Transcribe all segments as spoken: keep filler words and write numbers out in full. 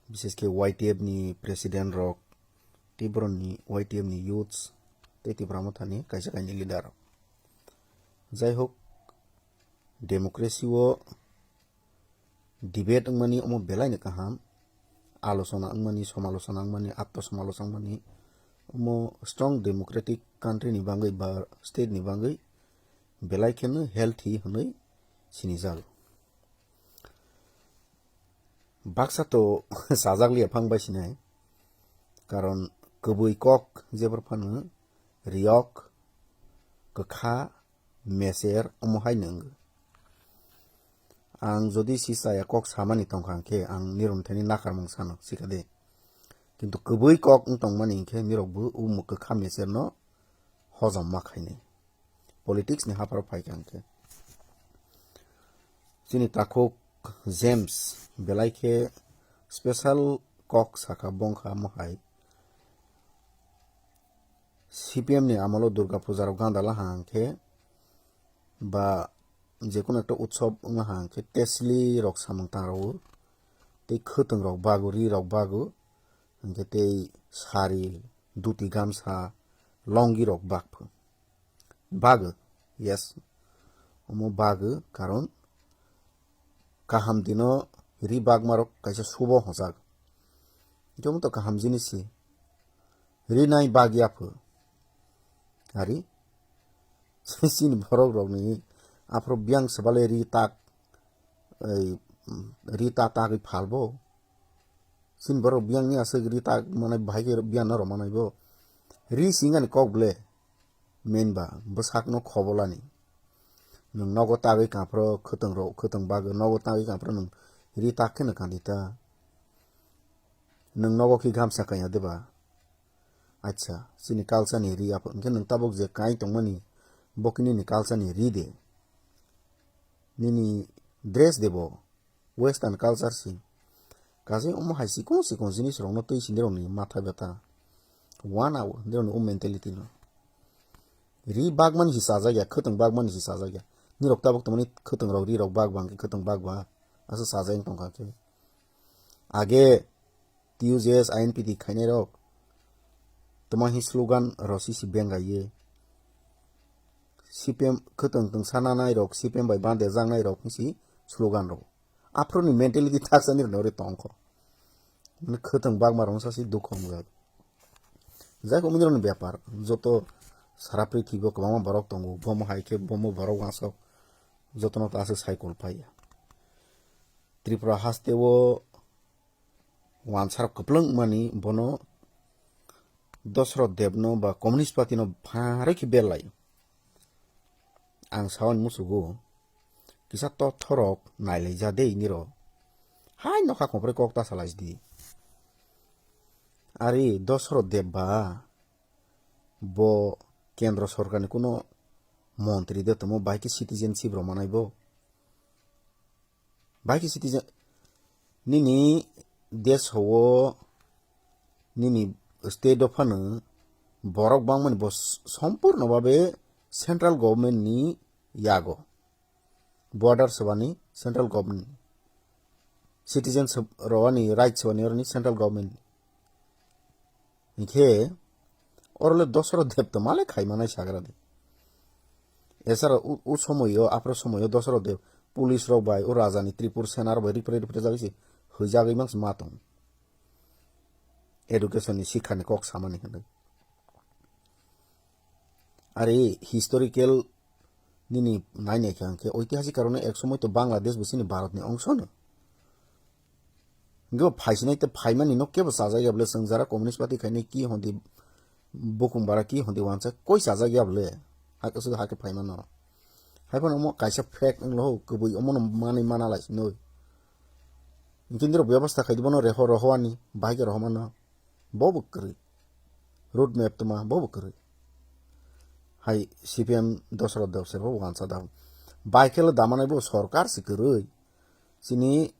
Bises khe Y T F ni president rok, tei boroni Y T F ni youths, tei Tipra Motha ni kaisa kainwi leader rok. Jai hok, democracy o debate wngmani omo belai no kaham, alochona wngmani, somalochona wngmani, atto somalochona wngmani, omo strong democratic country ni bagwi ba state ni bagwi belai kheno healthy hwnwi sinijak. Baksa to sajak liya phang bai sinai, karon kwbwi kok jebor phano riyok, kwkha, meser omo hai no wngwi. Ang jodi si chaya kok samani tongkha hwnkhe ang nirok thani nakarmung sano sikha de. Kintu kwbwi kok wng tongmani hwnkhe nirokbo o mwkwkha meser no hojom ma khainai. Politics ni hapharo phaikha hwnkhe. Chini takhuk James belai khe special kok sakha bongkha mohai. C P M ni amolo Durga Puja rok ganda laha hwnkhe ba jekunu ekta utsob wngma hwnkhe tesli rok samung tangrao tei khwtwng rok bago, ri rok bago, hwnkhe tei sari, duti gamsa, longi rok bakphu. Bago, yes, omo bago, karon kaham dino ri bagma rok kaisa subo hojak. Jomo to kaham jinis se. Ri nai bagya phu. Ari chini borok rokni aphro biyang sebale ri tak, ei, ri ta tagwi phalbo. Chini borok biyangni aswk ri tak manai bahai khe biyang no rw manai bo. Ri singani kok ble main ba bwsakno khobolani. Nwng nogo tagwi kaphro khwtwng rok, khwtwng bagwi nogo tagwi kaphro nwng ri tak kheno kandi ta. Nwng nogo khe gamsa kanya de ba? Acha, chini culture ni ri aphano hwnkhe nwng tabuk je kai tongmani, bo khe nini culture ni ri de. Nini dress de bo western culture si. Kaje omo hai sikon sikon jinis rokno twi sindi rokni matha beta. Wana o, nirokni o mentality no. Ri bagmani si chajak ya, khwtwng bagmani si chajak ya. Nirok tabuk tongmani khwtwng rok, ri rok bag bang khe khwtwng bag ba. Asa chajak wng tongkha khe. Age T U J S I N P T khainai rok toma hi slogan rosi si benga ye. C P M khwtwng twngsa nanai rok, C P M bai bande jaknai rok si slogan rok. Aphro ni mentality thaksa ni rok tongkho. Mane khwtwng bagma rok sa si dukho wngjago. Jai ko minirokni bepar, joto sara prithibi o kwbangma borok tongo, bomo hai khe bomo borok wansok, jotono ta aswk cycle phaiya. Tripura haste o wansarok kwplwng mani bono Dosrot Debno ba Communist Party no pharwi khe berlai. Ang sawan musugo, kisa tothorok nailaija de iniro. Hai nokha khopre kok ta salai di. Ari Dosrot Deb ba bo kendro sorkarni kuno montri de tomo, bai khe citizenship rw manai bo. Bai khe citizen, nini desh o, nini state o phano borok bangmani bo s-, sompurno babe central government ni yago. Border sebani central government. Citizen seb-, rowani right sebani oroni central government. Hinkhe orole Dosrot Deb to male khai manai sagra de. Esara u, u somoyo, aphro somoyo Dosrot Deb police rok bai, u raja ni Tripur Sena rok bai ripre ripre jagwi se hwijagwi mangsi ma tong. Education ni, sikha ni kok samani hinwi. Ari historical nini nai nai khe hwnkhe oitihasik karone ek somoi to Bangladesh bo chini Bharat ni ongso no. Hwnkhe bo phaisinai tei phaimani no kebo chajak ya bole, chwng jara Communist Party khainai ki hondi bukung bara ki hondi wansa koi chajak ya bole. Hakhe sudu hakhe phaimano. Haiphano omo kaisa fact wnglo, kwbwi omono manwi mana lai sinoi. Hwnkhe nirok bebostha khai di bono reho rohowani, bahai khe rohomano. Bo bo kwrwi. Road map tuma bo bo kwrwi. Hai C P M Dosrot Deb se bo wansa da. Bai khe le damanai bo sorkar si kwrwi. Chini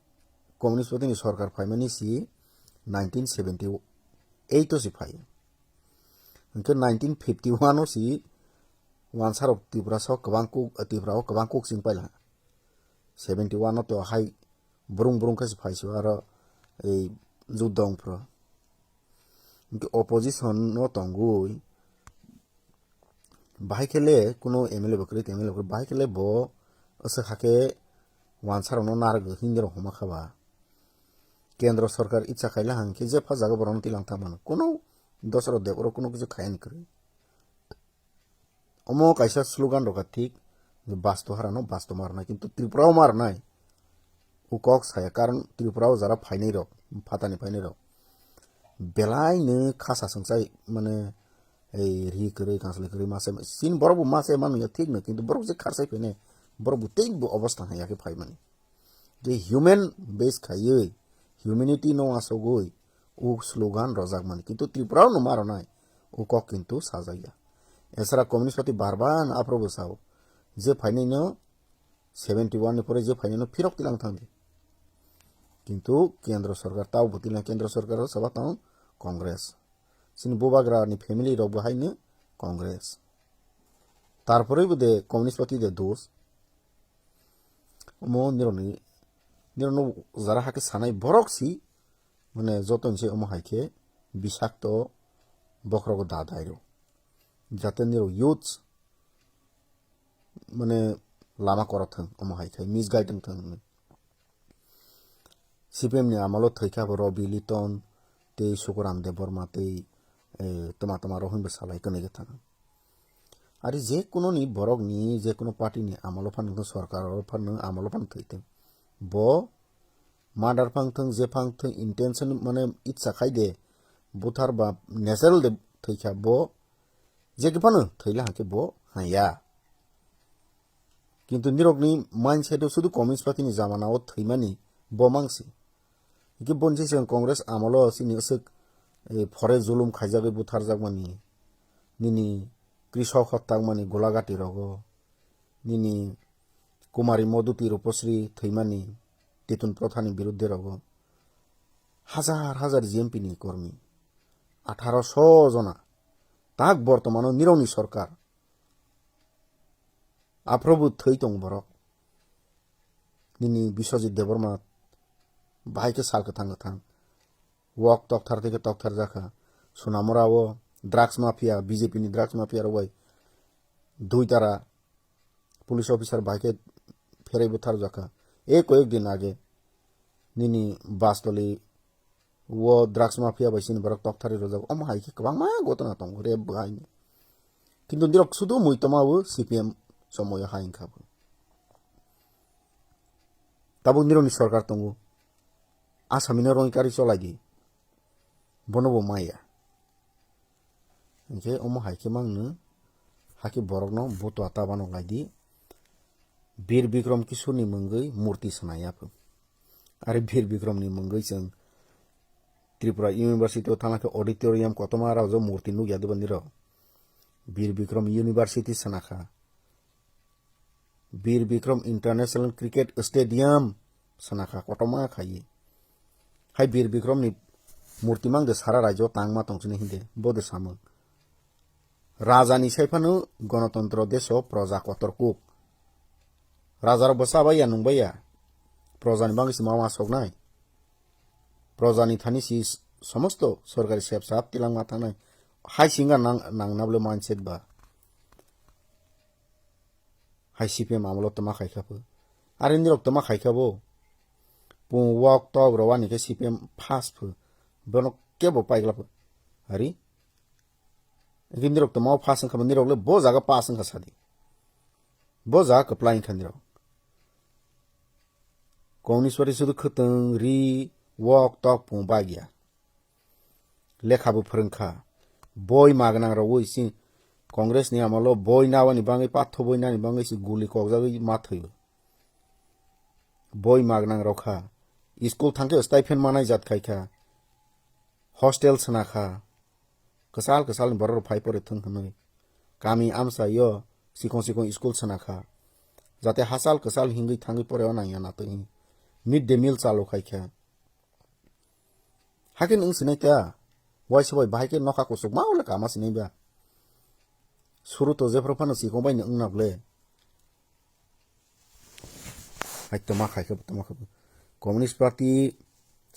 Communist Party ni sorkar phaimani si nineteen seventy eight o si phai. Hwnkhe nineteen fifty one o si wansarok Tripura so kwbang kuk, Tripura o kwbang kuk sing paila. Seventy one o to hai brung brung khe se phai se aro ei judda wngphuru. Hinkhe opposition no tongwi, bahai khe le kuno M L A bo kwrwi, M L A bo kwrwi, bahai khe le bo aswk hakhe wansarokno narwk hinwi rok homa kha ba. Kendro sorkar icha khaila hang khe jepha jaga borokno tilang thang mano. Kuno dosra deboro kuno kisu khayani kwrwi. Omo kaisa slogan rok thik, je basto harano basto marnai, kintu Tripura o marnai. O kok saya, karon Tripura o jara phainai rok, phatani phainai rok. Belai no khasa songchai, mane, ei ri kwrwi, kanslai kwrwi mase, sin borok bo mase manu ya thik no, kintu borok je kharsai phainai, borok bo tei bo obostha hai ya khe phai mani. Je human base khaiwi, humanity no asogwi, o slogan rojak mani. Kintu Tripura o no maronai, o kok kintu sajak ya. Esra Communist Party bar bar no aphuru bo sao, je phainai no seventy one ni pore je phainai no phirok tilang thang di. Kintu Kendro Sorkar tao bo tilang, Kendro Sorkar o saba tong Congress. Chini bubagra ni family rok bo hai no Congress. Tarpore bo de Communist Party de dos. Omo nirokni, nirokno jara hakhe sanai borok si, mane joto ni se omo hai khe bisakto bokhorogo da dairo. Jate nirok youths mane lama korok thang, omo hai khai misguide wng thang hinwi. C P M ni amalo thwi kha bo Robi Liton tei Sukuram Debbarma tei, eh, tama tama rok hinwi salai kwnwi khe thang. Ari je kuno ni borok ni, je kuno party ni amalo phano, sorkar o phano, amalo phano thwi thang. Bo murder phang thang, je phang thang, intention mane itsa khai de, buthar ba natural de thwi kha bo, je khe phano thwi la hang khe bo haya. Kintu nirokni mindset o sudu Communist Party ni jamana o thwimani bo mangsi. Hingke boni se chwng Congress amolo chini aswk, eh, phore zulum khaijagwi butharjakmani, nini Krishok hottakmani Golagati rogo, nini Kumari Moduti Rupasri thwimani Titun Prothani birudde rogo, hajar hajar G M P ni kormi, atharo sho jona, tak bortomano nirokni sorkar. Aphuru bo thwi tongo borok. Nini Biswajit Debbarma bahai khe sal kwthang kwthang. Wok tokthar theke tokthar jakha. Sonamura o drugs mafia, B J P ni drugs mafia rok bai dui tara police officer bahai khe pheraibo tharjakha. E koyek din age nini Bastoli o drugs mafia bai chini borok tokthari rwjago. Omo hai khe kwbangma gotona tongo, rape bo haino. Kintu nirok sudu mui toma o C P M somoyo hai wngkha bo. Tabuk nirokni sorkar tongo. Asamino rongwi kari cholai di. Bono bo maya. Hinkhe omo hai khe mangno, hakhe borokno butua tabano lai di. Bir Bikrom Kishorni mungwi murti swnai ya pho. Ari Bir Bikromni mungwi chwng Tripura University o thangna khe auditorium kotorma rajak murti nukya diba nirok. Bir Bikrom University swnakha. Bir Bikrom International Cricket Stadium swnakha, kotorma khaiwi. Hai Bir Bikromni murti mang de sara rajyo tangma tong chini hinde, bo de samung. Rajani sai phano Ganatantro deso proja kotor kuk. Rajarok bo cha bai ya, nung bai ya. Projani bagwi se ma uansuknai. Projani thani si somosto sorkari sep sap tilangma thangnai. Hai singa nang, nang na bole mindset ba. Hai C P M amolo toma khai kha pho. Are nirok toma khai kha bo. Pung wok tok rowani khe C P M pass pho. Bono kebo paigla pho. Ari? Hingke nirok toma o pass wngkha, nirok le bo jaga pass wngkha sadi. Bo jaga kwplai wngkha nirok. Kongni sori sudu khwtwng, ri, wok, tok, pung bagya. Lekha bo phwrwngkha. Boi magnang rogwi si Congress ni amolo boi nawani bagwi, patho boi nani bagwi si guli kokjagwi ma thwiyo. Boi magnang rokha. School thangkhe stipend manai jat khaikha. Hostel swnakha. Kwchal kwchal ni borok rok phai pore thwng hwnwi. Kami amchaio sikong sikong school swnakha. Jate hachal kwchal hingwi thangwi pore o nangya natwi hwnwi. Mid day meal chalu khaikha. Hakhe nwng sinai ta? Waisa bai bahai khe nokha kuchuk ma wle kama sinai ba? Suru to jephru phano sikong bai nwng nak le. Hai toma khai khe toma khe. Communist Party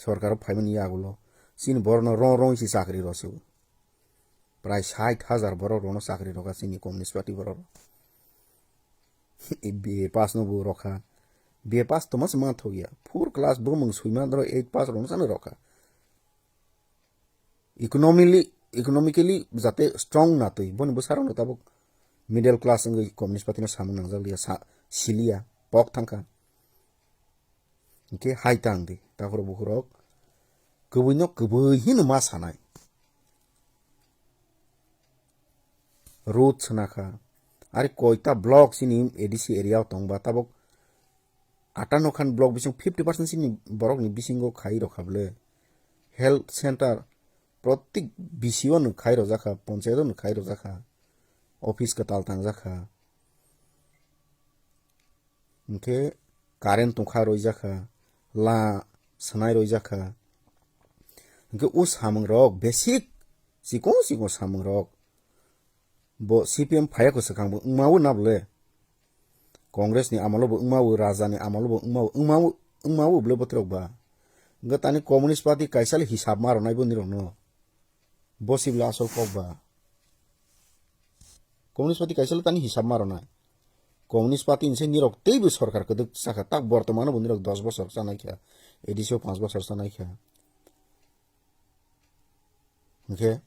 Sorkar o phaimani yagulo chini borokno rong rong si chakri rw se. Prai sait hajar borok rokno chakri rw kha chini Communist Party borok. B A pass no bo rw kha. B A pass tongma se manthok ya. Four class bumung swima doro eight pass rokno chano rw kha. Economically, economically jate strong na twi, boni bwsarokno tabuk middle class wngwi Communist Party no samung nangjak liya, sa-, siliya, pok thangkha. Hinkhe hai tang di, takhoro bukhurok kwbwino kwbwi hino ma sanai. Road swnakha, ari koita block chini A D C area o tongba tabuk atanno khan block bising fifty percent chini borokni bisingo khai rokha bwle. Health center protik B C O no khai rojakha, ponchayat no khai rojakha, office kwtal tangjakha. Hinkhe current tongkha roijakha, la swnai roijakha. Hinkhe o samungrok basic chikon chikon samungrok bo C P M phaiya kho swkang bo wngma o na bwle. Congress ni amolo bo wngma o, Raja ni amolo bo wngma o, wngma o, wngma o bwle botirok ba. Hinkhe tani Communist Party kaisa le hisab ma rwnai bo nirok no. Bo si bwle asol kok ba. Communist Party kaisa le tani hisab ma rwnai. Communist Party ni se nirok teibo sorkar kwdwk chakha, tak bortomano bo nirok dos bosor chanai kha, A D C o panch bosor chanai kha. Hinkhe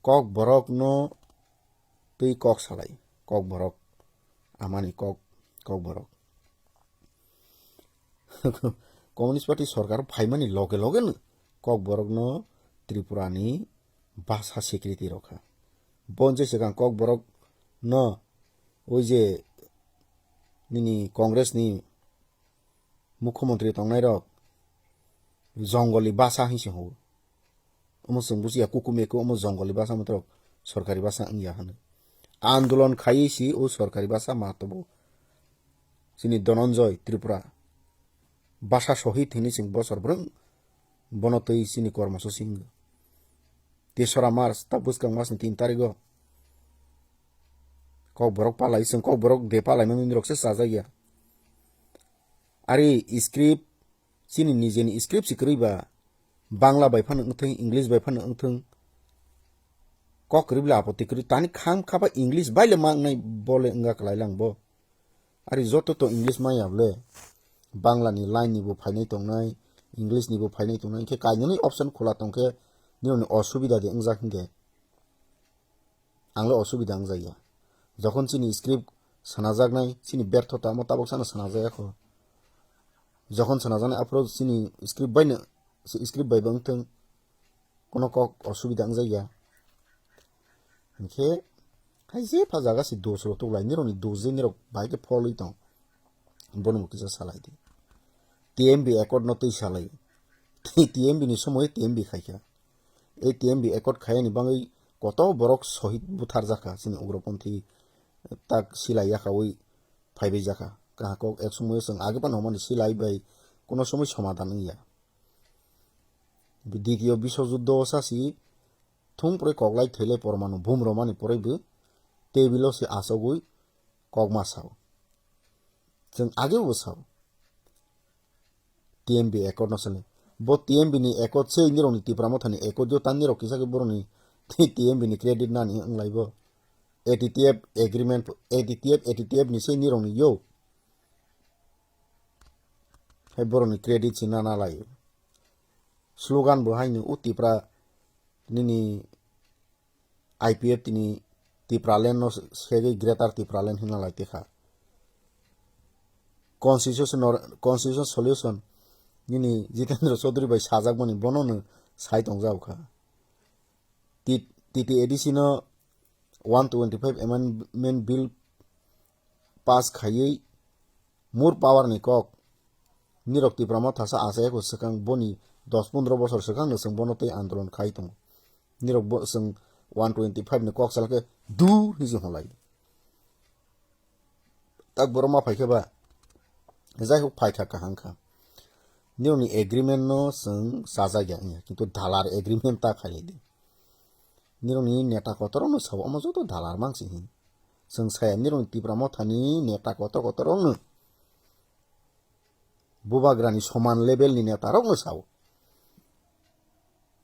kok borok no twi kok salai, kok borok, amani kok, kok borok. Communist Party sorkar phaimani loge loge no kok borok no Tripura ni basa security rokha. Bonse swkang kok borok no oi je nini Congress ni mukhyamantri tongnai rok jongoli basa hinwi se hwngo. Omo chwng bujiya kukume khe omo jongoli basa motorok sorkari basa wngya hwnwi. Andolon khaiwi si o sorkari basa ma tobo. Chini Dhananjay Tripura basa sohit hinwi chwng bosor bwrwng bono twi chini kormoso si wngwi. Tesora March ta bwskang masni tin tarigo kok borok palai, chwng kok borok de palai mani rok se chajak ya. Ari script chini nijeni script si kwrwi ba, Bangla bai phano wngthwng, English bai phano wngthwng, kok kwrwi bwle apoti kwrwi, tani kham khaba English bai le ma wngnai bole wngya kwlai lang bo. Ari joto to English maya bwle, Bangla ni line ni bo phainai tongnai, English ni bo phainai tongnai, hinkhe kainwi option khula tongkhe nini osubida de wngjak hinkhe. Ang le osubida wngjakya. Jokhon chini script sanajaknai, chini berthota omo tabuk sana sanajaya kho. Jokhon sanajaknai aphuru chini script bai no, script bai bo wngthwng, kono kok osubida wngjakya. Hinkhe hai jepha jaga se dos rok tuklai, nirokni dos je nirok bahai khe pholwi tong. Bono bo kisa salai di. T M B accord no twi salai. T M B ni somoy T M B khaikha. Ei T M B accord khayani bagwi koto borok sohid butharjakha, chini ugroponthi tak silai yakhawi phaibai jakha. Kahakok ek somoyo chwng age phano hwnmani silai bai kono somoi somadhan wngya. Ditiyo biswajuddo o sasi thung pore koklai thwilai pormanu bum romani pore bo tebilo se achogwi kokma sao. Chwng age bo sao. T M B accord no sale. Bo T M B ni accord se nirok ni Tipra Motha ni accord yo tan nirok kisa khe borok ni T M B ni credit nani wng lai bo. A T T F agreement, A T T F, A T T F ni se nirok ni yo. Hai borok ni credit se nana lai. Slogan bo hai ni o Tipra nini I P F tini Tipraland no segwi Greater Tipraland hwnna lai tikha. Constitution or, constitution solution nini Jitendra Chaudhary bai sajakmani bono no sai tongjak kha. T-, T T A D C no one twenty-five amendment bill pass khaiwi more power ni kok nirok Tipra Motha sa achai kho swkang boni dos pondro bosor swkang no chwng bono tei andolon khai tongo. Nirok bo chwng one twenty-five ni kok sal khe du hinwi se hwnlai. Tak borok ma phai khe ba, jai hok phai kha kaham kha. Nirok ni agreement no chwng chajak ya wngya, kintu dalar agreement ta khai lai di. Nirok ni neta kotor rok no sabo omo joto dalar mang si hin. Chwng saya nirok ni Tipra Motha ni neta kotor kotor rok no Bubagrani soman level ni neta rok no sao.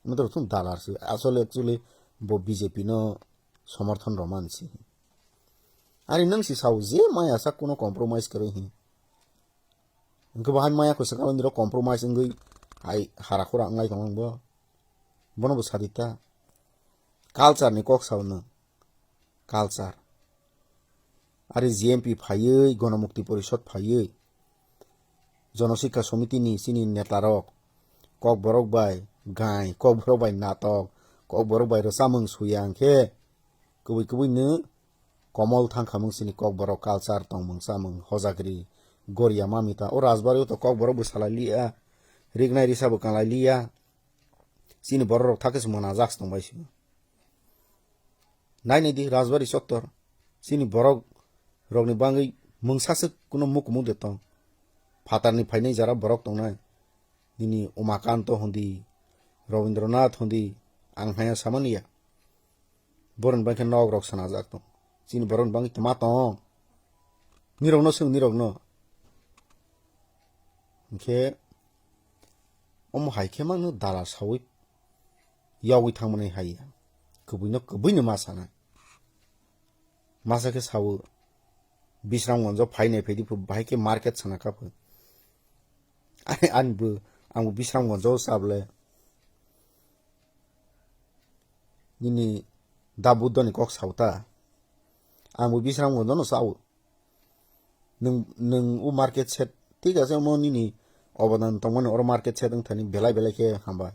Motro thum dalar si. Asole actually bo B J P no somorthon roman si. Ari nang si sao je maya sa kuno compromise kare hi. Engke bahai maya ko saka niro compromise engui hai hara khura ngai tong bo. Bono bo sadita. Culture ni kok sao no. Culture. Ari G M P phaiwi, Gonomukti Porishod phaiwi, Jonosikha Somiti ni chini neta rok, Kokborok bai gai, Kokborok bai natok, Kokborok bai rwchamung suya hwnkhe, kubui kubui no komol thangkhamung chini Kokborok culture tongmung chamung hojagri goria mamita. O Rajbari o to Kokborok bo salai liya, rignai risa bo kalai liya. Chini borok rok thakhe se mwnajak se tongbai se. Nai nai di Rajbari Chottor. Chini borok rokni bangwi mungsa se kuno mukumu de tong. Phatarni phainai jara borok tongnai. Nini Umakanto hondi, Robindranath hondi, ang haya samani ya. Borok ni bangkhe nok rok sanajak tong. Chini borok ni bangkhe tma tong. Nirok no swng nirok no. Hwnkhe omo hai khe mano dala sawi yogwi thangmani hai ya. Kubui no kubui no ma sana. Masa khe sawo Bisramgonjo phainai phaidi phu bahai khe market sana kaphu. Ani, ani bo, ang bo Bisramgonjo sable. Nini da Buddha ni kok sauta. Ang bo Bisramgonjo no sao. Nwng, nwng o market shed, thik ase, omo nini obodan tongmani oro market shed wng thani belai belai khe hambai.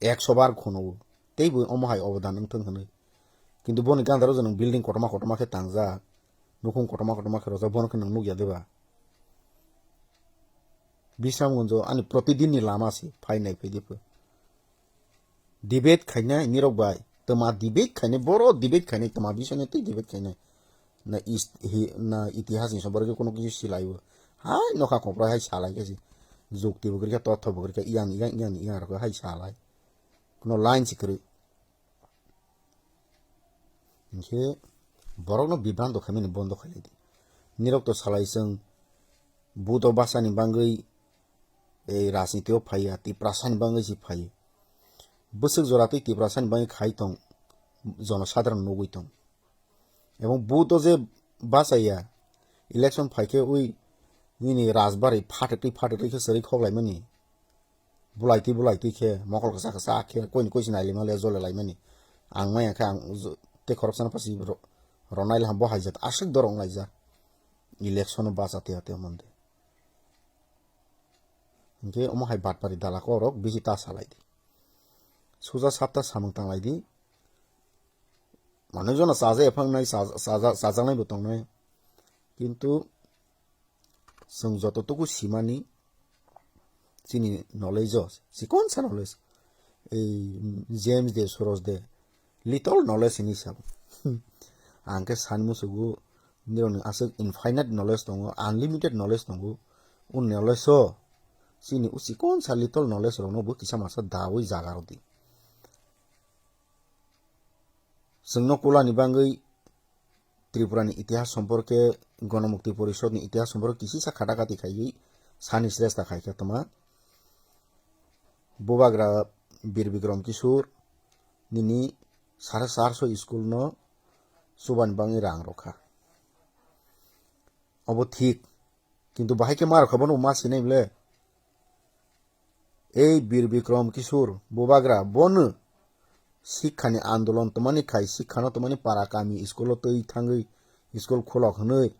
Ekso bar khono o. Teibo omo hai obodan wng thung hwnwi. Kintu boni gandaro je nwng building kotorma kotorma khe tangjak, nukhung kotorma kotorma khe rojak, bono khe nwng nukya deba? Bisramgonjo ani protidin ni lama se, phainai phaidi pho. Debate khainai nirok bai, tma debate khainai, boro debate khainai, tma bising twi debate khainai. Na is-, hi-, na itihas ni somporke kono kisu silaibo. Hai nokha kopra hai salai khe si. Jukti bo kwrwikha, totho bo kwrwikha, iyang, iyang, iyang, iyang rok hai salai. Kono line si kwrwi. Hinkhe borokno bibranto khaimani bondo khailai di. Nirok to salai chwng buto basani bangwi ei rajniti o phaiya, Tiprasani bangwi si phai. Bwswk jora twi Tiprasani bangwi khai tong, jonosadharon nugwi tong. Ebong buto je bachaiya, election phaikhe ui nini rajbari phatektwi phatektwi khe chwrwi khoklaimani. Bulaitwi bulaitwi khe, mokol kwchak kwchak khe, koini koisi nailima le jole laimani. Ang maya khe ang j-, tei khoroksano pasi ro-, ronai laham bo haijat aswk dorok wnglaijak. Election o bacha tei ateo mande. Hinkhe omo hai batpari dala korok bisi ta salai di. Suja sapta samung tanglai di. Manwi jona chaja ephangnai, chaja, chaja, chajaknai bo tongnai. Kintu chwng joto tuku simani chini knowledge o, chikonsa knowledge. Ei James de, Soros de, little knowledge hinwi sabo. Ang khe sani musugo, nirokni aswk infinite knowledge tongo, unlimited knowledge tongo. O knowledge o chini o chikonsa little knowledge rokno bo kisa masa dawi jaga rw di. Chwngno kulani bangwi Tripurani itihas somporke, Gonomukti Porishodni itihas somporke kisisa khatakati khaiwi sani sresta khaikha tongma. Bubagra Bir Bikrom Kishore nini sare charso school no chubani bangwi rang rwkha. Obo thik, kintu bahai khe ma rwkha bono ma sinai ble. Ei Bir Bikrom Kishore Bubagra bono sikhani andolon tongmani khai, sikhano tongmani para kami school o twi thangwi school khulok hwnwi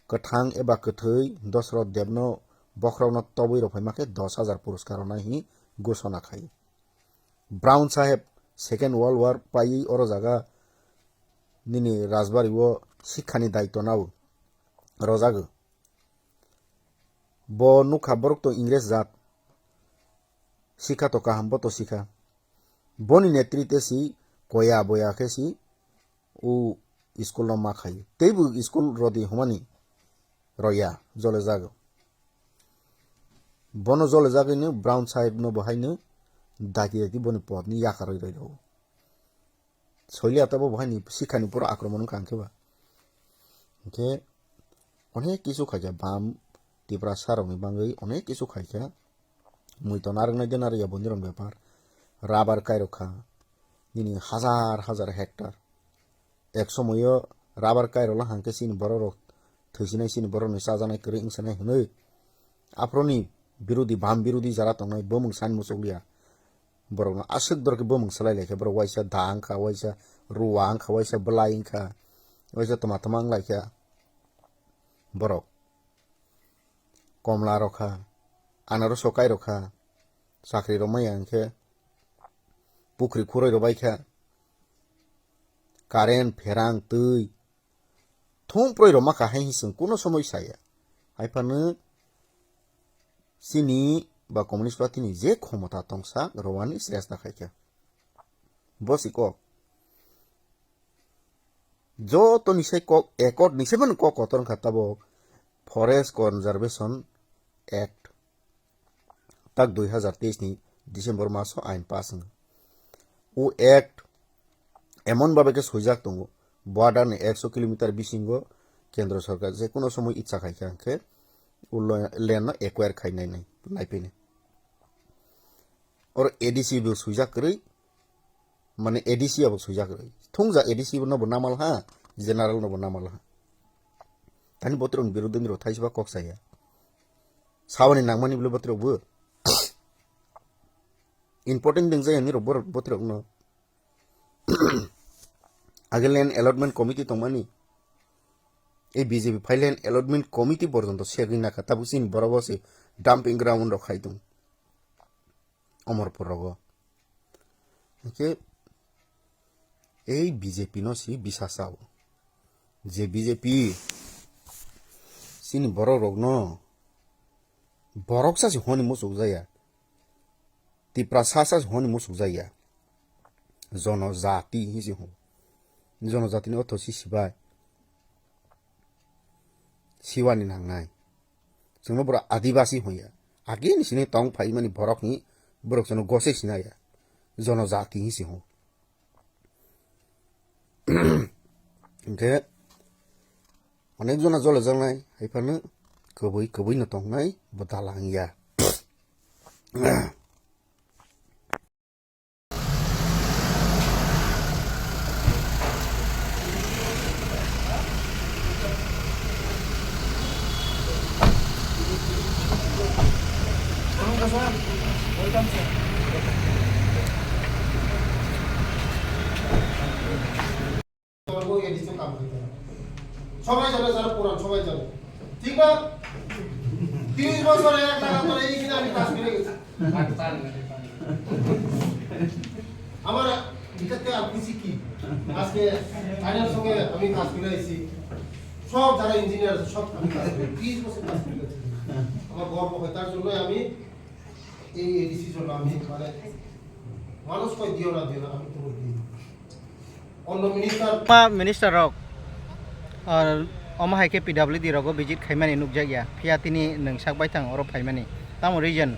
kwthang eba kwthwi Dosroth Debno bokhorokno tobwi rwphaima khe dos hajar puruskar rwnai hwnwi ghosona khai. Brown Saheb Second World War paiwi oro jaga nini rajbari o sikhani daitwno rwjago. Bo nukha borok to Ingres jat. Sikha to kaham, bo to sikha. Boni netrite si koya boya khe si o school no ma khai. Teibo school rodi humani roya, jole jago. Bono jole jagwino Brown Saheb no bo haino dati dati boni pod ni yakarwi roi rw. Soili ata bo bo haini sikhani pura akromon wngkha hwnkhe ba. Hwnkhe onek kisu khaikha bam Tiprasa rokni bagwi onek kisu khaikha. Mui to narwknai de narwkya boni rok bepar. Rubber kairok kha. Nini hajar hajar hectare. Ek somoyo rubber kairokla hangkhe chini borok rok thwisinai, chini borok ni chajaknai kwrwi wngsanai hwnwi. Aphuruni birodi, bam birodi jara tongnai bumung sani muchukliya. Borokno aswk dorkhe bumung swlai laikha. Borok waisa da wngkha, waisa ruwa wngkha, waisa bwlai wngkha, waisa tma tma wnglaikha. Borok komla rok kha, anaroso kai rok kha, chakri rok maya hwnkhe pukhri khuroi rok bai kha, current, pherang, twi, thum phroi rok ma kha hai hinwi chwng kuno somoi saya. Hai phano chini ba Communist Party ni je khomota tongsa rowani sresta khai kha. Bo si kok. Joto ni sai kok, accord ni sai mani kok kotor wngkha tabok Forest Conservation Act. Tak dui hazar teis ni December maso ain pass wngkha. O Act emon babe khe swijak tongo, border ni ekso kilometer bisingo kendro sarkar je kuno somoi itsa khai kha hwnkhe o lo-, land no acquire khai nai nai, nai phinai. Oro A D C bo swijak kwrwi, mane A D C abo swijak kwrwi. Thungja A D C no bo namal ha, general no bo namal ha. Tani botrok ni birodhi ni rok thaisa ba kok saya. Saboni nangmani bwle botrok bo. Important deng jaya ni rok borok botrok no. Age land allotment committee tongmani. Ei B J P phai land allotment committee porjonto segwi nakha, tabuk chini borok bo se dumping ground rok khai tong. Omorpur rogo. Hwnkhe ei B J P no si bisa sao. Je B J P chini borok rokno borok sa si hwnwi muchuk jaya. Tiprasa sa si hwnwi muchuk jaya. Jonojati hinwi si hwn. Jonojati ni otho si sibai. Siwani nangnai. Chwngno borok Adibasi hwnya. Agini sini tong phaimani borokni borok chwngno gose sinaya. Jonojati hinwi si hwn. Hwnkhe onek jona jole jangnai hai phano kwbui kwbui no tongnai bo dalang ya. সবাই জানে, যারা পুরান, সবাই জানে। ঠিক না? তিরিশ বছরে এক লাগাতার এইখানে আমি কাজ করে গেছি। আমার ভিতর থেকে আর খুশি কি? আজকে ফাইনাল সঙ্গে আমি কাজ করে আইছি। সব যারা ইঞ্জিনিয়ার আছে, সব আমি কাজ করি। তিরিশ বছর কাজ করে গেছি। আমার গর্ব হয়, তার জন্য আমি এই, এই ডিসিশন আমি, মানে, মানুষ কয় দিও না, দিও না, আমি তো দিই। অন্য minister Ma minister rok, ah, omo hai khe P W D rogo visit khaimani nukjakya, phiya tini nwng sak baithang oro phaimani. Tamo reason?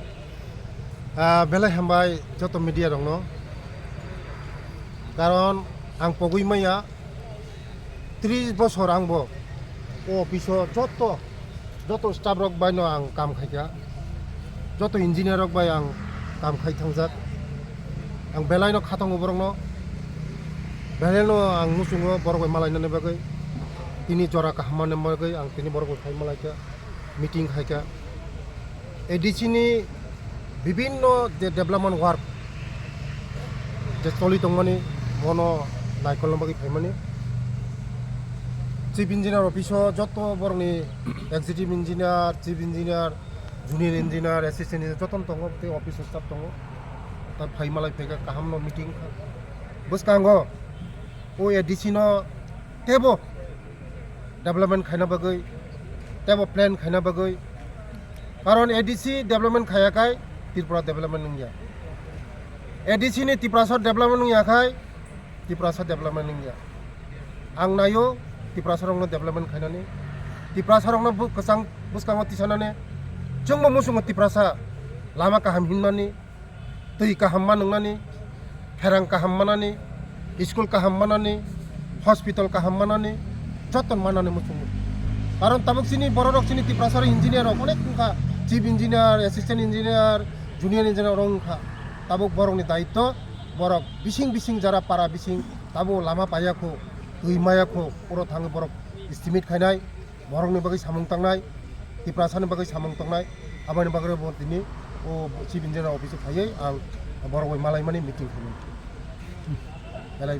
Ah, belai hambai joto media rokno. Karon ang pogwi maya, tris bosor ang bo o office o joto, joto staff rok bai no ang kam khaikha, joto engineer rok bai ang kam khai thangjak. Ang belai no khatongo borok no, belai no ang muchungo borok bai malainani bagwi, tini jora kaham manani bagwi ang tini borok bai phai malaikha, meeting khaikha. A D C ni bibinno je development work je choli tongmani, bono naikolna bagwi phaimani. Chief Engineer office o joto borokni executive engineer, chief engineer, junior engineer, assistant engineer jotono tongo, tei office staff tongo. Ta phai malai phaikha, kahamno meeting kha. Bwskango o A D C no teibo development khaina bagwi, teibo plan khaina bagwi. Karon A D C development khaya khai Tripura development wngya. A D C ni Tiprasa development wngya khai Tiprasa development wngya. Ang naio Tiprasa rokno development khainani, Tiprasa rokno bu-, kwchang bwskango tisanani, chwngbo muchungo Tiprasa lama kaham hinmani, twi kaham ma nwngnani, pherang kaham manani, school kaham manani, hospital kaham manani, joto manani muchungo. Karon tabuk chini bororok chini Tiprasari engineer rok onek wngkha, chief engineer, assistant engineer, junior engineer rok wngkha. Tabuk borokni daitto, borok bising bising jara para bising, tabuk lama paiya kho, twi maya kho, oro thangwi borok estimate khainai, borokni bagwi samung tangnai, Tiprasani bagwi samung tangnai, aboni bagwi bo tini o chief engineer office o phaiwi ang borok bai malaimani meeting khaimani. Belai